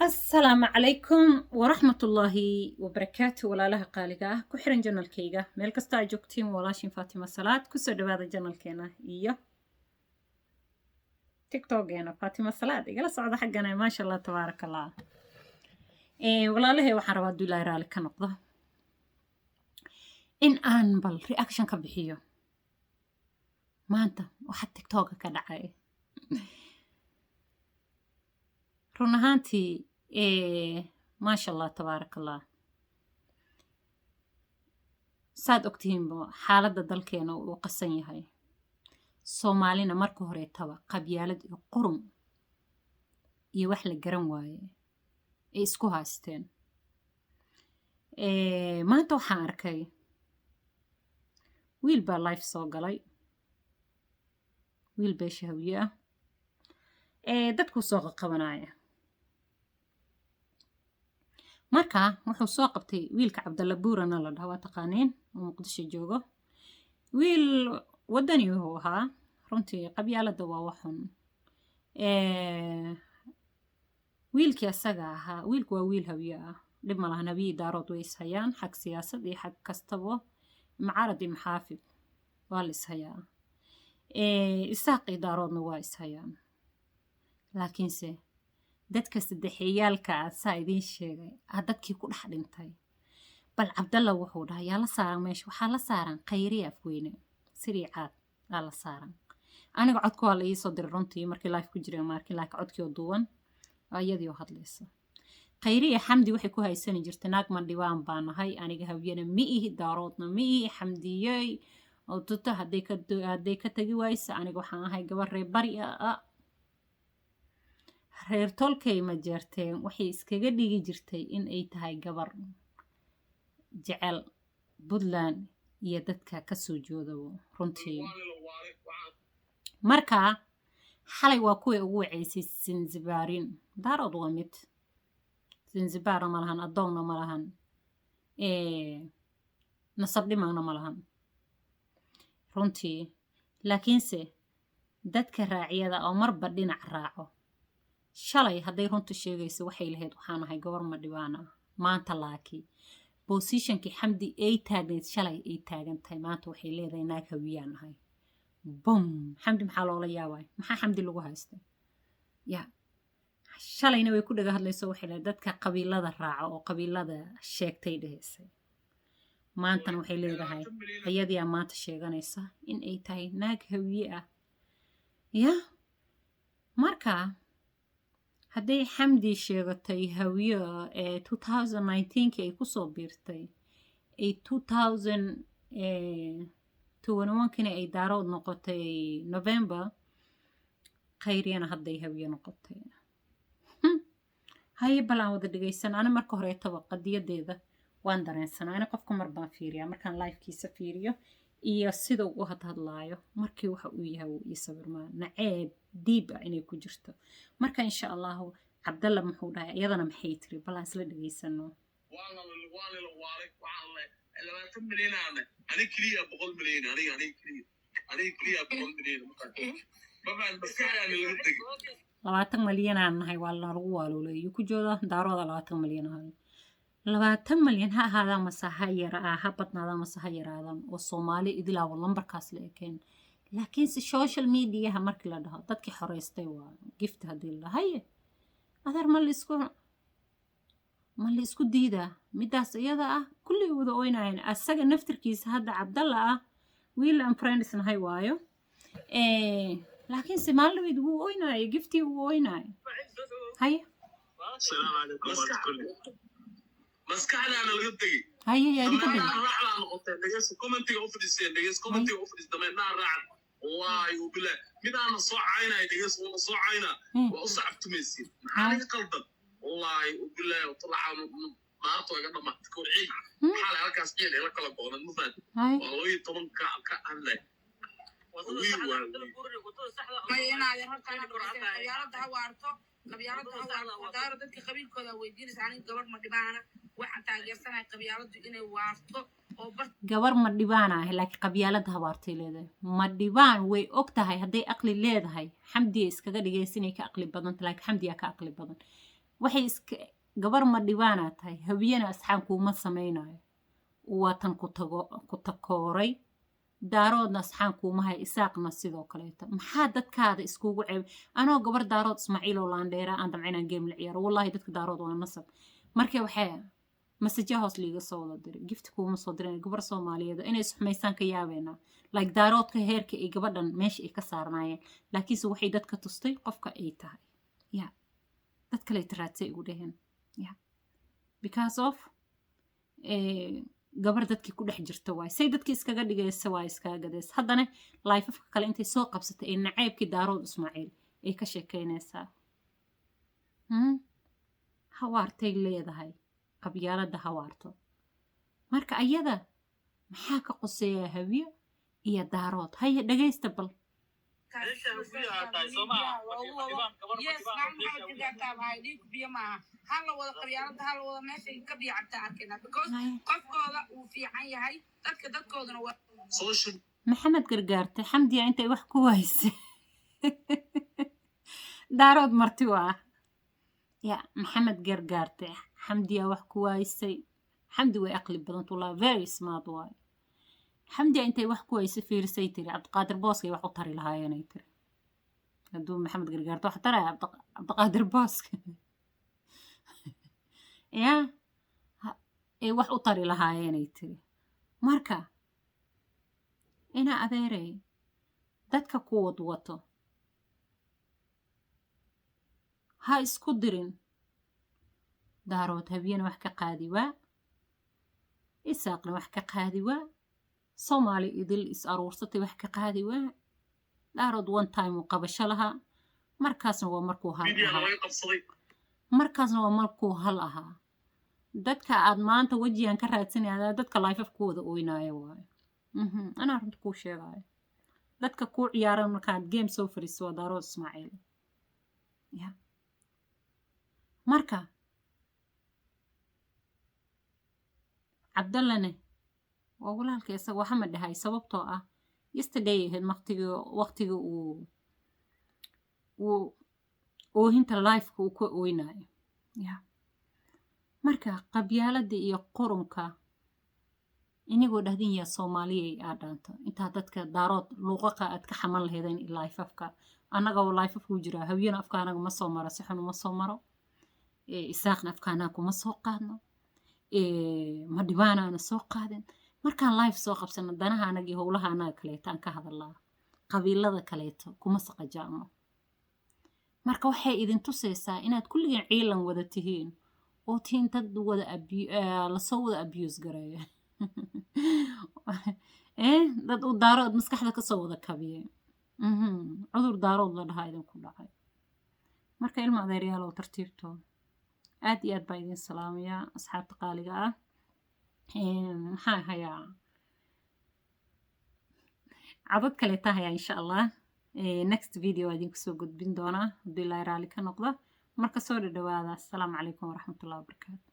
Asalaamu calaykum waraxmatullaahi wabarakaatu. Walaalaha qaaliga ah ku xiran channelkayga, meel kasta aad joogtiin, walaashin Faatima Salaad. Kusoo dhawaada channelkeena iyo TikTokeena Faatima Salaad. Igala socda xaggana. Maasha Allah, tabaaraka Allah. Walaalahay, waxaan rabaa, hadduu Ilaahay raali ka noqdo, in aan bal reaction ka bixiyo maanta waxa TikToka ka dhacay. Run ahaantii, maasha Allah, tabaaraka Allah, saad ogtihiinba xaaladda dalkeena uu qasan yahay. Soomaalina marka horeetaba qabyaalad iyo qurun iyo wax la garan waaye ay isku haysteen. Maanta waxaan arkay wiil baa live soo galay, wiil beesha Hawiye ah, dadkuu soo qaqabanaya. Marka wuxuu soo qabtay wiilka Cabdalla Buurana la dhaho, waa taqaaniin, oo Muqdisho joogo. Wiil waddani wuxuu ahaa. Runtii qabyaaladda waa waxun. Wiilkii asaga ahaa, wiilku waa wiil Hawiye ah, dhib ma lahan. Hawiye, Daarood way ishayaan xag siyaasad iyo xag kastaba, mucaarad iyo maxaafid waa la ishayaa. Isaaq iyo Daaroodna waa ishayaan, laakiinse dadka saddexeeyaalka ah, saa idiin sheegay ah, dadkii ku dhex dhintay. Bal Cabdalla wuxuu dhahay, yaa la saaran meesha? Waxaa la saaran Khayriya Afweyne, sirii caad aa la saaran. Aniga codka waa la iisoo diray runtii, markii live ku jiray maarkin, laakiin codkii oo duuban iyadii oo hadlaysa. Khayriya Xamdi waxay ku haysani jirtay, naag Mandhibaan baa nahay aniga, Hawyana ma ihi, Daaroodna ma ihi. Xamdiyey oo tuta hadday ka tagi waysa, aniga waxaan ahay gabar reer bari ah, reer tolkay ma jeerteen. Waxay iskaga dhigi jirtay in ay tahay gabar jecel Puntland iyo dadka kasoo joodabo. Runtii marka xalay waa kuway ugu waceysay Sinzibaarin. Daarood waa mid Sinzibaarna ma lahan, addoonna ma lahan, nasab dhimagna ma lahan runtii. Laakiinse dadka raaciyada oo marba dhinac raaco, shalay hadday runta sheegayso waxay lahayd, waxaan ahay gabar Madhibaana. Maanta laakiin positionkii Xamdi ay taagnayd shalay ay taagan tahay maanta. Waxay leedahay, naag Hawiyaan ahay. Bum! Xamdi maxaa loola yaabay? Maxaa Xamdi lagu haystay? Ya shalayna way ku dhaga hadlayso, waxay leedahay dadka qabiilada raaco oo qabiilada sheegtay dhehaysay. Maantana waxay leedahay, ayadiyaa maanta sheeganaysa in ay tahay naag Hawiye ah. Ya marka hadday Xamdi sheegatay Hawiye ee 2019kii ay kusoo biirtay, ay 2021kina ay Daarood noqotay November, Khayriyana hadday Hawiye noqotay. Haye, bal aan wada dhegaysan. Ani marka horeetaba qadiyadeeda waan dareensanaa. Ani qofka mar baan fiiriyaa, markaan livekiisa fiiriyo iyo sida uu u hadhadlaayo, markii waxa uu yahay wuu ii sawirmaa, naceeb diib ah inay ku jirto. Marka insha Allahu, Cabdalla muxuu dhahay, iyadana maxay tiri? Bal aan isla dhegaysano. Waana la waalay. Waxaan le 20 milyan aane, aniga keliya 100 milyan, aniga keliya 100 milyan. Mabaan maskaxdaana laga tegay. 20 malyanaan nahay, waa nalagu waaloolay. Ku jooda Daarooda 20 malyan ahay. 20 malyan ha ahaadaan mase ha yara, ha badnaadaan mase ha yaraadaan, oo Soomaali idilaawo lambarkaas la ekeen. Laakiinse social mediaha markii la dhaho, dadkii xoreystay waa gift. Haddii la dhaho, haye adeer, ma la isku diidaa midaas iyada ah? Kulli wada oynayan. Asaga naftirkiisa hadda Cabdalla ah, wiil aan friends nahay waayo, laakiinse maalin dhaweyd wuu oynaayo, giftii wuu oynaayo. Haye. Asalaamu calaykum warahmatullahi. Maskaxdaana laga tegey. Haye, yaa idinka degay? Dameeraha raacdaa noqotee. Dhegeys, commentiga u fadhiiseen. Dhegeys, commentiga u fadhiis. Dameeraha raacan, wallaahi wabilahi, midaana soo caynaya. Dhegeys, wuuna soo caynaa. Waa u sacabtumaysiin. Maxaa naga qaldan? Wallaahi wabilahi watalaca, naartu iga dhamaatay kor ciid. Maxaa halkaas ciid ila kala goonan? Ma fahanti? Waa 12 ka hadlay wiil waa. Maya, inaad horta qabyaalada ha waarto, qabyaalada ha waarto. Daaro dadka qabiilkooda weydiinaysa. Aniga gabar ma dhibaana, waxaan taageersanahay qabyaaladu inay waarto oo bar. Gabar ma dhibaan ah, laakiin qabyaalada habaartay leedahay. Ma dhibaan way og tahay. Hadday aqli leedahay, Xamdiya iskaga dhigaysa inay ka aqli badanta, laakiin Xamdiyaa ka aqli badan. Waxay iska gabar ma dhibaanaa tahay, Hawiyana asxaan kuuma samaynayo, waa tan ku tago ku takooray. Daaroodna asxaan kuuma hay, Isaaqna sidoo kaleeto. Maxaa dadkaada iskugu ceeb? Anoo gabar Daarood Ismaaciil oo laandheera aan damcinaan game la ciyaaro, wallahi dadka Daarood waa nasab. Marka waxay message hoos liiga soo wada diray, gift kuuma soo diray gabar Soomaaliyeed inay isxumaysaan ka yaabeynaa, like Daaroodka heerka ay gabadhan meesha ay ka saarnaayeen. Laakiinse waxay dadka tustay qofka ay tahay. Ya dad kale taraadsay igu dheheen ya because of gabar dadkii ku dhex jirta waay, say dadkii iskaga dhigaysa waay, iskaga gadaysa. Haddana live-afka kale intay soo qabsatay ee naceybkii Daarood Ismaaciil ay ka sheekaynaysaa. Hawaartay leedahay, qabyaaladda hawaarto. Marka ayada maxaa ka qoseeyaa Hawiyo iyo Daarood? Haya, dhagaysta bal. Meesha Hawiyaha tahay, soo maaha? Madhibaan, gabar Yes. Madhibaan oo Maam beesha Maxamed Hawiyaha. Gargaartaa bahay dhiig biyo maaha. Hala wada qabyaalada, hala wada meeshay ka biyo cabtaa arkayna, because Haya. qofkooda uu fiican yahay, dadka dadkooduna waa Social Maxamed Gargaarte, Xamdiya intay wax ku waysay Daarood marti waa ya. Maxamed Gargaarte, Xamdiya wax ku waysay. Xamdi way aqli badanta wallah, very smart waay. Xamdiya intay wax ku waysay fiirisay, tiri Cabdiqaadir Booskay wax u tari lahaayeenay tiri. Hadduu Maxamed Gargaarte wax taraya, Cabdiqaadir Booska ya ay wax u tari lahaayeenay tiri. Marka ina adeerey, dadka ku wadwato ha isku dirin. Daarood Habiyana wax ka qaadi waa, Isaaqna wax ka qaadi waa, Soomaali idil is aruursatay wax ka qaadi waa. Daarood one time uu qabasho lahaa, markaasna waa markuu hal media ahaa. Laga qabsaday. Markaasna waa markuu hal ahaa. Dadka aad maanta wejigan ka raadsanaya, dadka live-af ku wada ooynaayo waayo. Anaa runta kuu sheegaayo, dadka kuu ciyaaran markaad game soo fariiso waa Daarood Ismaaciil ya. Marka Cabdallane waa walaalka, isaga waxama dhahay, sababtoo ah yesterday ahayd waqtigii uu oohinta live-ka uu ka ooynayo ya. Marka qabyaaladda iyo qurunka inigoo dhahdin yaa Soomaaliyay aa dhaanto, intaa dadka Daarood luuqaqa aad ka xaman lahaydeen live-afka, annaga oo live-afku jiraa. Hawiyana afka anaga ma soo maro, si xun uma soo maro. Isaaqna afka anaga kuma soo qaadno, ma dhibaanaana soo qaadin. Markaan live soo qabsano, danaha anaga iyo howlaha anaga kaleeto aan ka hadalnaa, qabiilada kaleeto kuma saqajaano. Marka waxay idin tusaysaa inaad kulligeen ciilan wada tihiin oo tihiin dad wada lasoo wada abuse gareeya, dad u Daarood maskaxda kasoo wada kabiyay. Cudur Daarood la dhahaa idinku dhacay. Marka ilma adeeryaalow, tartiibto. Aad iyo aad baa idin salaamayaa, asxaabta qaaliga ah. Maxaa hayaa? Cadad kaleeta hayaa, insha Allah next video waa idinku soo gudbin doonaa hadduu Ilaahay raalli ka noqdo. Marka soo dhadhawaada. Assalaamu calaykum waraxmatullahi wabarakaatu.